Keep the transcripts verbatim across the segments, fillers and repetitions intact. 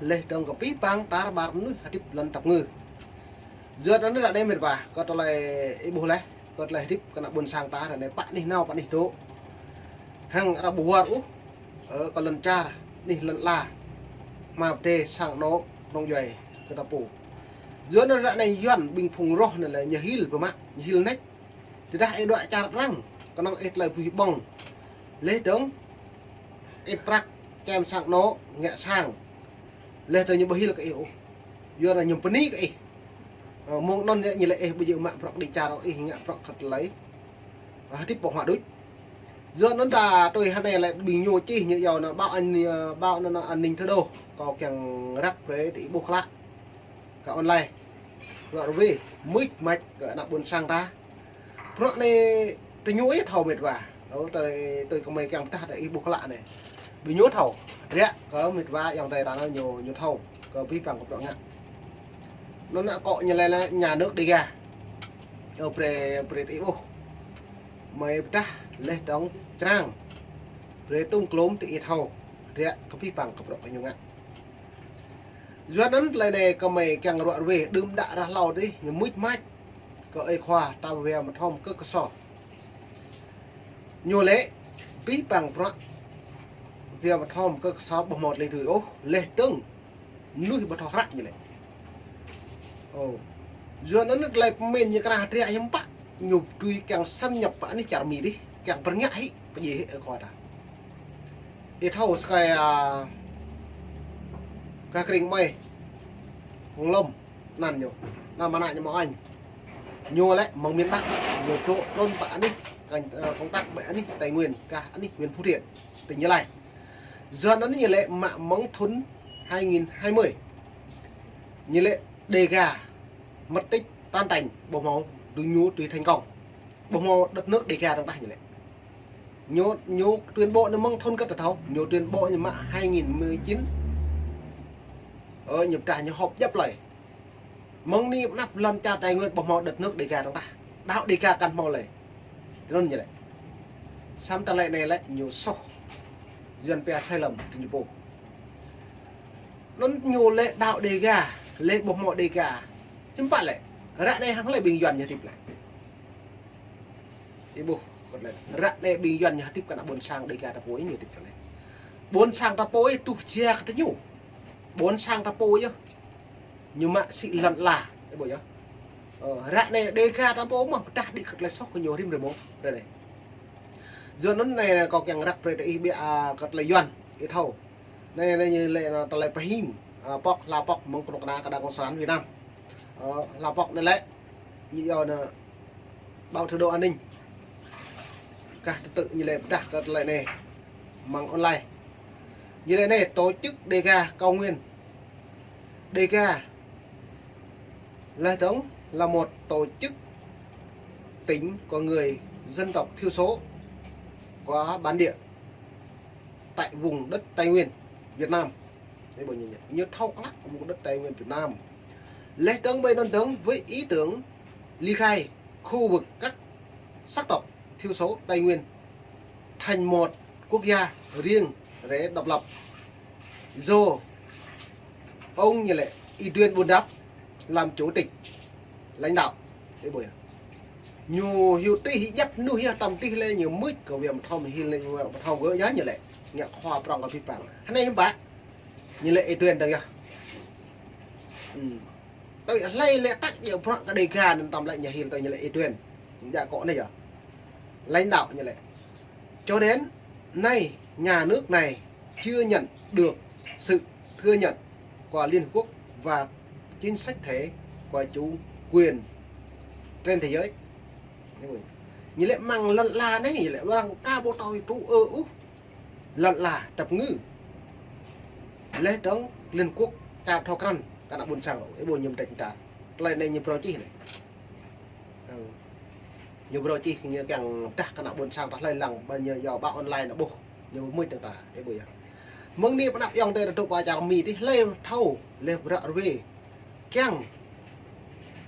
Laih dơ̆ng kơ abih bang tar ƀar mơnuih hơdip lŏn tơpơngư. Yua anŭn ră anai mĕt wa, kơ tơlơi ih ƀuh laih, kơ tơlơi hơdip kơ ană ƀôn sang ta ră anai pă anih nao pă anih dŏ. Hăng arăng ƀu wơr ôh, ơ, kơ lŏn čar, anih lŏn ala, hmua pơdai sang anŏ, kơnơ̆ng djuai, kơ ta pô. Yua anŭn ră anai Yuan ƀing phung roh anai lĕ ñu hil pơmă, ñu hil nač. Tơdah ih dŏ čar arăng, kơnơ̆ng ih tơlơi ƀuh ƀơ̆ng. Laih dơ̆ng, ih prăk čem sang anŏ, ngă sang. Laih dơ̆ng ñu ƀu hil kơ ih ôh. Yua anŭn ñu bơni kơ ih. Ơ, mơ̆ng anŭn ñu, ñu lĕ ih ƀu djơ̆ mă prăk đi čar ôh, ih ngă prăk kơ tơlơi, ơ, hơdip ƀơ̆ng huă đôč. Yua anŭn ta tui hơnai lĕ ƀing ñu čih ñu yua anŭn báo an, ơ, báo anŭn, anŭn an ninh thủ đô. Kâo kiăng răk brơi tơ ih ƀuh klă. Kơ online. Ră ruai, mưč mač kơ ană ƀôn sang ta. Prăk anai tơ ñu ih thâo mĕt wa. Ơ, tơ, tơ kơmơi kiăng pơtă tơ ih ƀuh klă anai. Ƀing ñu thâo. Ră kơ mĕt wa ayŏng adơi ta anŭn ñu, ñu thâo. Kơ abih bang kơ prăk ngă. Anŭn ană kŏ ñu lĕ ană nhà nước Đêga. Ơ, brơi, brơi tơ ih ƀuh. Mơi pơtă laih dơ̆ng črang. Brơi tŭm klôm tơ ih thâo. Ră kơ abih bang kơ prăk kơ ñu ngă. Yua anŭn tơlơi anai kơmơi kiăng ră ruai đưm đă ră hlâo adih, ñu mưč mač. Kơ ơi khua ta wia mơthom kơ kơsô. Ñu lĕ, abih bang prăk wia mơthom kơ kơsô ƀu hmâo tơlơi tui ôh, laih dơ̆ng mơnuih ƀu thâo hră ñu lĕ. Ơ. Yua anŭn tơlơi pơmĭn ñu kơnah hơdră hiư̆m pă, ñu tui kiăng xâm nhập pơ anih čar Mi adih, kiăng pơrngă hĭ, pơdjai hĭ ơi khua ta. Ih thâo sơkai, ơ, kơ kring mơi. Hăng lŏm, anăn ñu. Anăn mơnă ñu mơ̆ anh. Ñu lĕ mơ̆ng miền Bắc, ñu trŏ trŭn pơ anih, kơ, ơ, công tác pơ anih Tây Nguyên, kah anih huyện Phú Thiện, tỉnh Gia Lai. Yua anŭn ñu lĕ mă mơ̆ng thŭn hai nghìn hai mươi. Ñu lĕ Đêga, mất tích, tan tành, ƀu hmâo, đu ñu tui thành công. Ƀu hmâo đất nước Đêga dơ̆ng tah ñu lĕ. Ñu, ñu tuyên bố anai mơ̆ng thŭn kơ ta thâo, ñu tuyên bố ñu mă hai nghìn mười chín. Ơ, ñu pơtă ñu họp djŏp tơlơi. Mơ̆ng anai pơ anăp lŏn čar Tây Nguyên ƀu hmâo đất nước Đêga dơ̆ng tah. Đaŏ Đêga kăn hmâo lơi. Tui anŭn ñu lĕ. Samơ̆ tơlơi anai lĕ ñu soh. Yuan pia sai lầm tơ ñu pô. Anŭn ñu lĕ đaŏ Đêga, lĕ ƀu hmâo Đêga. Hiư̆m pă lĕ. Ră anai hăng hlơi ƀing Yuan ñu hơdip lĕ. Ih ƀuh, kơt lĕ. Ră anai ƀing Yuan ñu hơdip kơ ană ƀôn sang Đêga ta pô ñu hơdip kơ anai. Ƀôn sang ta pô truh jia kơ tơ ñu. Ƀôn sang ta pô yơh. Ñu mă sĭ lŏn ala, ih ƀuh yơh. Ơ, ră anai Đêga ta pô mơ̆ pơtă đĭ kơt lĕ soh kơ ñu rĭm rĭm mơ̆, ră anai. Yua anŭn anai kâo kiăng răk brơi tơ ih ƀiă, ơ, kơt lĕ Yuan, ih thâo. Anai, anai ñu lĕ anŭn tơlơi pơhing, ơ, pŏk, hla pŏk mơ̆ng kơnuk kơna kơ Đảng Cộng sản Việt Nam. Ơ, hla pŏk anai lĕ, ñu yua anŭn báo thủ đô an ninh. Kah tơtư̆ ñu lĕ pơtă kơ tơlơi anai. Mơ̆ng online. Ñu lĕ anai, tổ chức Đêga Cao Nguyên. Đêga là tổng là một tổ chức tỉnh của người dân tộc thiểu số của bản địa tại vùng đất Tây Nguyên, Việt Nam. Ih ƀuh ñu, ñu thâo klă vùng đất Tây Nguyên Việt Nam. Laih dơ̆ng ƀơi anŭn dơ̆ng với ý tưởng ly khai khu vực các sắc tộc thiểu số Tây Nguyên thành một quốc gia riêng rẽ độc lập do ông ñu lĕ Y Tuyên Bôn Dap làm chủ tịch lãnh đạo. Ih ƀuh yơh. Ñu hyu tih djăp nuh yơh tăm tih lĕ ñu mưč kơ wia mơthom hil lĕ wia mơthom gơ̆ yơh ñu lĕ. Ngă khua prong kơ abih bang. Hơnai hiư̆m pă. Ñu lĕ Y Tuyên dơ̆ng yơh. Ư. Tui hlơi lĕ tăk djơ̆ prăk kơ Đêga anŭn tăm lĕ ñu hil tui ñu lĕ Y Tuyên. Djă akŏ anai yơh. Lãnh đạo ñu lĕ. Cho đến nay, nhà nước này chưa nhận được sự thừa nhận của Liên Hợp Quốc và chính sách thể của chủ quyền trên thế giới. Ñu lĕ mơ̆ng lŏn ala anai, ñu lĕ arăng ka ƀu thâo tŭ ư ôh. Lŏn ala tơpơngư. Laih dơ̆ng Liên Hợp Quốc ka thâo krăn kơ ană ƀôn sang ôh, ih ƀuh ñu mơdrĕč mơtar. Tơlơi anai ñu phrâo čih anai. Ơ. Ñu phrâo čih ñu kiăng pơtă kơ ană ƀôn sang ta hlơi lăng, ƀơi ñu yua báo online anŭn ƀuh. Ñu mưč dơ̆ng ta, ih ƀuh yơh. Mơ̆ng anai pơ anăp ayŏng adơi ta dŏ pơ čar Mi adih hlơi thâo, laih ră ruai. Kiăng,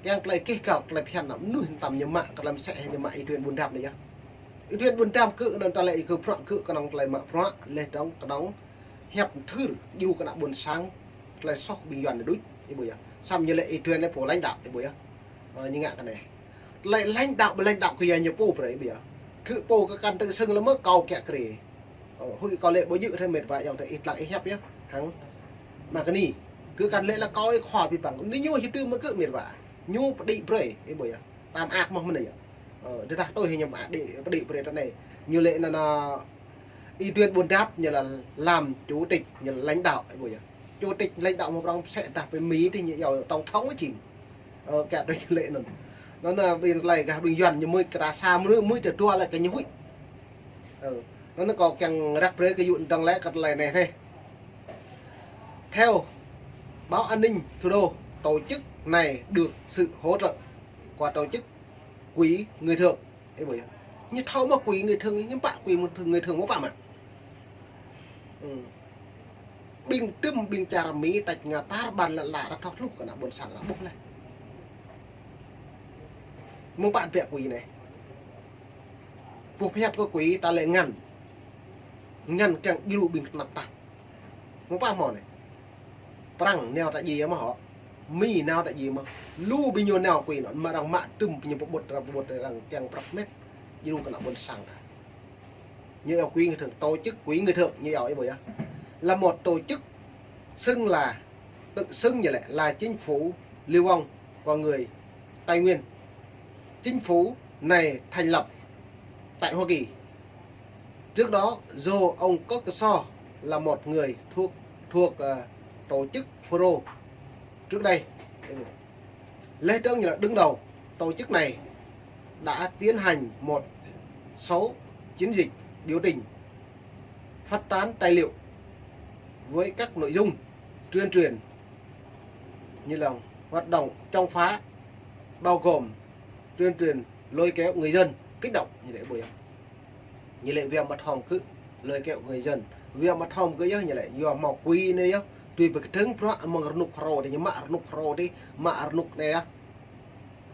kiăng tơlơi kih kal, tơlơi phiăn anŭn mơnuih tăm ñu mă, kơ tơlơi mơsĕ ñu mă Y Tuyên Bôn Dap anai yơh. Y Tuyên Bôn Dap kơ anŭn tơlơi ih kơ prăk kơ kơnơ̆ng tơlơi mă prăk, laih dơ̆ng kơnơ̆ng hiăp mơthưr djru kơ ană ƀôn sang Tơlơi soh ƀing Yuan đôč, ih ƀuh yơh. Săm ñu lĕ Y Tuen lĕ pô lãnh đạo, ih ƀuh yơh. Ơ, ñu ngă kơ anai. Tơlơi lãnh đạo, lãnh đạo kơ yua ñu pô brơi, ih ƀuh yơh. Kơ pô kơ kăn tơ sưng lơ mơ̆ kâo kiă kriê. Ơ, huĭ kâo lĕ ƀu djơ̆ thê mĕt wa yơh, tơ ih tlăng ih hiăp yơh. Hăng. Mă kơ ni. Kơ kăn lĕ lă kâo ih khua pi păng. Ni ñu hơdôm mơ̆ kơ mĕt wa. Ñu pơđĭ brơi, ih ƀuh yơh. Tam ak mơ̆ mơ̆n yơh. Ơ, tơdah tui hĭ ñu mă đĭ, pơđĭ brơi tơ anai. Ñu lĕ anŭn, anŭn, Y Tuen Bun Dap ñu lĕ làm chủ tịch, ñu lĕ lãnh đạo, ih ƀuh yơh. Chủ tịch lãnh đạo mơ̆ prong sĕ dah pơ Mi tơ ñu yua tổng thống či. Ơ, kơ tui ñu lĕ anŭn. Anŭn, anŭn ƀing tơlơi gah ƀing Yuan ñu mưč kơ ta sa mưč, mưč tơ dua lĕ kơ ñu huĭ. Ơ, anŭn kâo kiăng răk brơi kơ yŭ dơ̆ng lĕ kơ tơlơi anai thê. Theo báo An ninh Thủ đô, tổ chức này được sự hỗ trợ của tổ chức Quỹ Người Thượng. Ih ƀuh yơh. Ñu thâo mơ̆ Quỹ Người Thượng, ñu pă Quỹ Người Thượng, Người Thượng mơ̆ pă mă. Ư. Ƀing tơm, ƀing čar Mi tač ngă tar ƀan lă lă ră thâo hluh kơ ană ƀôn sang ră ƀuh leh. Mơ̆ng pă biă Quỹ anai. Pô pơhiăp kơ Quỹ ta lĕ ngăn. Ngăn kiăng djru ƀing tơnap tap. Mơ̆ng pă hmâo anai. Prăng nao ta djai mơ̆ hŏ. Mi nao ta djai mơ̆. Lu ƀing ñu nao Quỹ anŭn, mă arăng mă tơm ñu pơƀut, arăng pơƀut, arăng kiăng prăp mĕt. Djru kơ ană ƀôn sang ta. Ñu yua Quỹ Người Thượng, tổ chức Quỹ Người Thượng, ñu yua, ih ƀuh yơh. Là một tổ chức xưng là, tự xưng như lĕ là chính phủ lưu vong của người Tây Nguyên. Chính phủ này thành lập tại Hoa Kỳ. Trước đó, dù ông Kok Kso là một người thuộc, thuộc, ờ, tổ chức Fulro trước đây, leh dơ̆ng là đứng đầu tổ chức này, đã tiến hành một số chiến dịch biểu tình, phát tán tài liệu với các nội dung tuyên truyền như là hoạt động chống phá, bao gồm tuyên truyền lôi kéo người dân, kích động, ñu lĕ ƀuh yơh. Ñu lĕ Việt Nam thom kơ lôi kéo người dân. Việt Nam thom kơ yơh ñu lĕ yua hmâo Quỹ anai yơh. Tui pơkơdơ̆ng bruă mơ̆ng rơnŭk Fulro tơ, ñu mă rơnŭk Fulro tơ, mă rơnŭk anai yơh.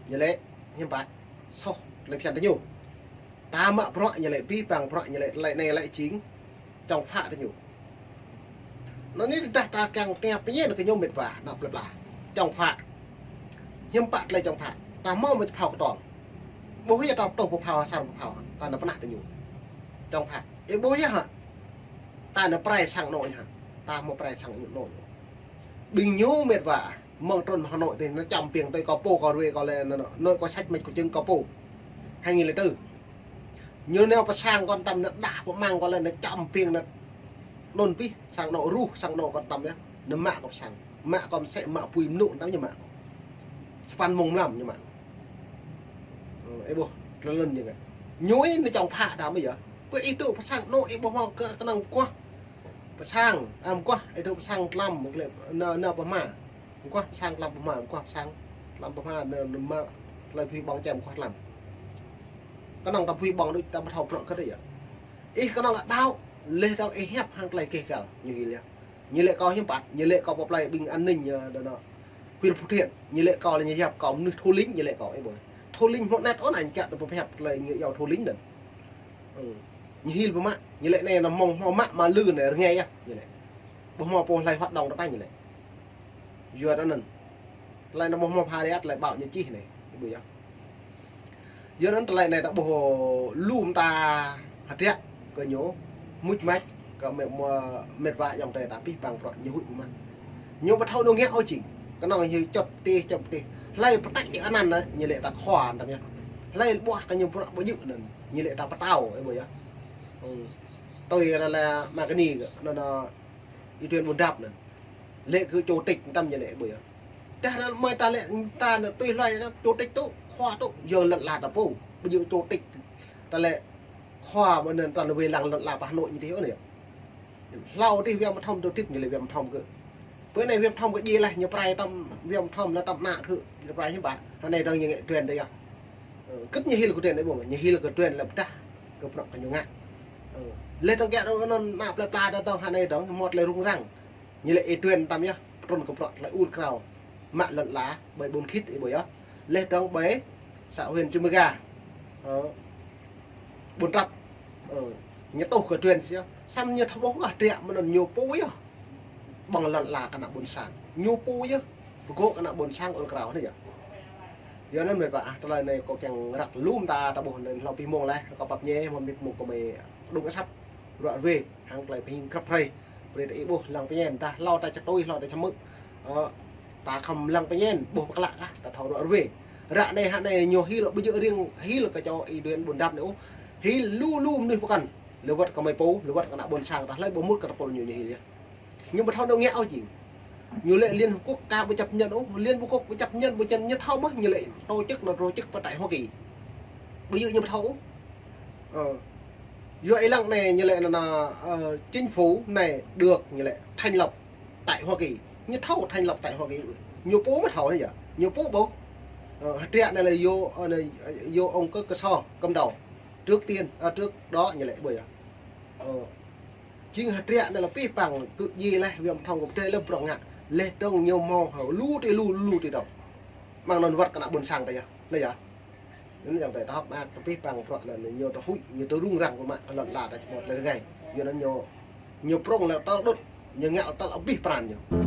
Ñu lĕ, hiư̆m pă, soh, lĕ phiăn tơ ñu. Ta mă bruă ñu lĕ, pi păng bruă ñu lĕ, tơlơi anai lĕ jing chống phá tơ ñu. Anŭn anai dah ta kiăng tơña pơñen kơ ñu mĕt wa, ană plơi pla. Chống phá. Hiư̆m pă tơlơi chống phá. Ta hmâo mơ̆ phao kơtong. Ƀuh yơh ta tuh pơphao, asar pơphao. Ta ană pơnah tơ ñu. Chống phá. Ih ƀuh yơh hă. Ta ană prai sang anŏ ñu hă. Ta hmâo prai sang anŏ ñu. Ƀing ñu mĕt wa. Mơ̆ng trŭn Hà Nội tơ anŭn čăm piêng tui kâo pô kâo ruai kâo lĕ anŭn, anŭn, anŭn kâo sĕč mĕt kâo čưng kâo pô. Hai nghìn lẻ tư. Ñu nao pơ sang kâo tăm anŭn đah pơmăng kâo lĕ anŭn čăm piêng anŭn. Anŭn pih sang anŏ ruh sang anŏ kâo tăm yơh. Anŭn mă kâo pơ sang. Mă kâo mơsĕ mă apui mơnŭ tăm ñu mă kâo. Sapăn mông mlam ñu mă. Ơ, ih ƀuh, tơlơi anŭn ñu ngă. Ñu anŭn chống phá đah mơ̆ yơh. Pơ ih dŏ pơ sang anŏ ih ƀuh hmâo kơ, kơnơ̆ng pơkuah. Pơ sang, a, mơguah, ih dŏ pơ sang tlam, nao, nao pơ hma. Mơguah pơ sang tlam pơ hma, mơguah pơ sang tlam pơ hma, nao, nao mă, tơlơi phui ƀơ̆ng čem mơguah tlam. Kơnơ̆ng ta phui ƀơ̆ng đôč, ta ƀu thâo bruă kơ tơ yơh. Ih kơnơ̆ng đaŏ, leh dơ̆ng ih hiăp hăng tơlơi keh găl, ñu hil yơh. Ñu lĕ kâo hiư̆m pă, ñu lĕ kâo pơplai ƀing an ninh, ơ, dŏ anŏ. Huyện Phú Thiện, ñu lĕ kâo lĕ ñu hiăp kâo mơnuih thủ lĩnh, ñu lĕ kâo, ih ƀuh. Thủ lĩnh hmâo net ôn anh kiăng dŏ pơhiăp tơlơi ñu yua thủ lĩnh anŭn. Ư. Ñu hil pơmă, ñu lĕ anai anŭn mơ̆ng hmâo mă mă lư anai rơngai yơh, ñu lĕ. Ƀu hmâo pô hlơi hoạt động tơ anai ñu lĕ. Yua anŭn. Tơlơi anŭn ƀu hmâo pha riat tơlơi ƀaŏ ñu čih anai. Ih ƀuh yơh. Yua anŭn tơlơi anai ta ƀuh lu mơta hơdră kơ ñu. Mŭč mač kơ mĕt, mơ̆, mĕt wa ayŏng adơi ta pih păng bruă ñu huĭ pơmă. Ñu ƀu thâo anŏ ngă ôh jing. Kơnơ̆ng ñu čŏt tih, čŏt tih. Hlơi pơtač ñu anăn anŭn, ñu lĕ ta khua tăm yơh. Hlơi ƀuah kơ ñu bruă ƀu djơ̆ anŭn, ñu lĕ ta pơtao, ih ƀuh yơh. Ư. Tui lĕ, lĕ mă kơ ni kơ, anŭn, anŭn, Y Tuen Bun Dap anŭn. Lĕ kơ chủ tịch tăm ñu lĕ ƀuh yơh. Tơdah anŭn mơi ta lĕ ta anŭn tui hlơi anŭn chủ tịch tŭ, khua tŭ, yơh lŏn ala ta pô. Ƀu djơ̆ chủ tịch. Ta lĕ khua ƀu anŭn ta lĕ wai lăng lŏn ala pơ Hà Nội ñu tih ôh anai. Hlâo tih Việt Nam thom tơ tip ñu lĕ Việt Nam thom kơ. Bơ anai Việt Nam thom kơ djai leh ñu prai tăm Việt Nam thom lĕ tăm ană kơ ñu prai hiư̆m pă. Hơnai dơ̆ng ñu ngă Tuen tơ yơh. Ơ, kơ̆t ñu hil kơ Tuen ih ƀuh, ñu hil kơ Tuen lĕ pơdah kơ bruă kơ ñu ngă. Ơ, leh dơ̆ng kiăng anŭn ană plơi pla dơ̆ng hơnai dơ̆ng hmâo tơlơi rŭng răng. Ñu lĕ Y Tuen tăm yơh, pơtrŭn kơ bruă tơlơi ur krao. Mă lŏn ala, ƀơi Ƀuôn Khit ih ƀuh yơh. Leh dơ̆ng ƀơi xã huyện Cư Mơ Ga. Ơ, Buôn Trăp. Ơ, ñu tuh kơ Tuen yơh. Săm ñu thâo ƀuh kơ hơdră mơ̆n anŭn ñu pô yơh. ƀơ̆ng lŏn ala kơ ană ƀôn sang. Ñu pô yơh, pơgŏ kơ ană ƀôn sang ur krao anai yơh. Yua anŭn mơ̆ pă, ah, tơlơi anai kâo kiăng răk lŏm ta, ta ƀuh anŭn hlâo pih mông laih, kâo pap ñe, mơ̆n mĭt mông kâo mơi đung asăp, ruă ruê, hăng tơlơi pơhing krăp hrơi. Brơi ta ih ƀuh lăng pơñen, ta hlâo ta čăt tui, hlâo ta čăm mơ̆. Ơ, ta khŏm lăng pơñen, ƀuh pơklă kah, ta thâo ruă ruê. Ră anai hă anai ñu hil, ƀu djơ̆ riêng hil kơ čô Y Duen Buôn Dap anai ôh. Hil lu lu mơnuih pơkŏn. Lơwơ̆t kơ mơi pô, lơwơ̆t kơ ană ƀôn sang, ta hlơi ƀu mŭt kơ tơpul ñu ñu hil yơh. Ñu ƀu thâo nao ngă ôh jing. Ñu lĕ Liên Hợp Quốc ka ƀu chấp nhận ôh, Liên Hợp Quốc ƀu chấp nhận, ƀu chấp nhận, ñu lĕ tổ chức anŭn tổ chức pơ tại Hoa Kỳ. Ƀu djơ̆ ñu ƀu thâo ôh. Ơ. Yua ih lăng anai ñu lĕ anŭn, ơ, chính phủ anai được ñu lĕ thành lập tại Hoa Kỳ. Ñu thâo thành lập tại Hoa Kỳ. Ñu pô mơ̆ thâo anai yơh. Ñu pô ƀu. Ơ, hơdră anai lĕ yua, ơ, anai, yua ông Kơk Ksor cầm đầu. Trước tiên, à, trước đó ñu lĕ ƀu yơh. Ơ. Jing hơdră anai lĕ pih păng kơ djai laih viêm thông của pơdai lĕ prŏng ngă. Leh dơ̆ng ñu hmâo hă lu tui lu, lu tui dơ̆ng. Mơ̆ng anŭn wơ̆t kơ ană ƀôn sang ta yơh. Anai yơh. Anŭn yang ta hơ̆k mơak ta pih păng prŏng anŭn ñu ta huĭ, ñu ta rŭng răng kơ mă lŏn ala ta čơmot lĕ rơngai. Yua anŭn ñu, ñu prŏng lĕ tơl đŭt, ñu ngă lĕ tơl abih pran ñu.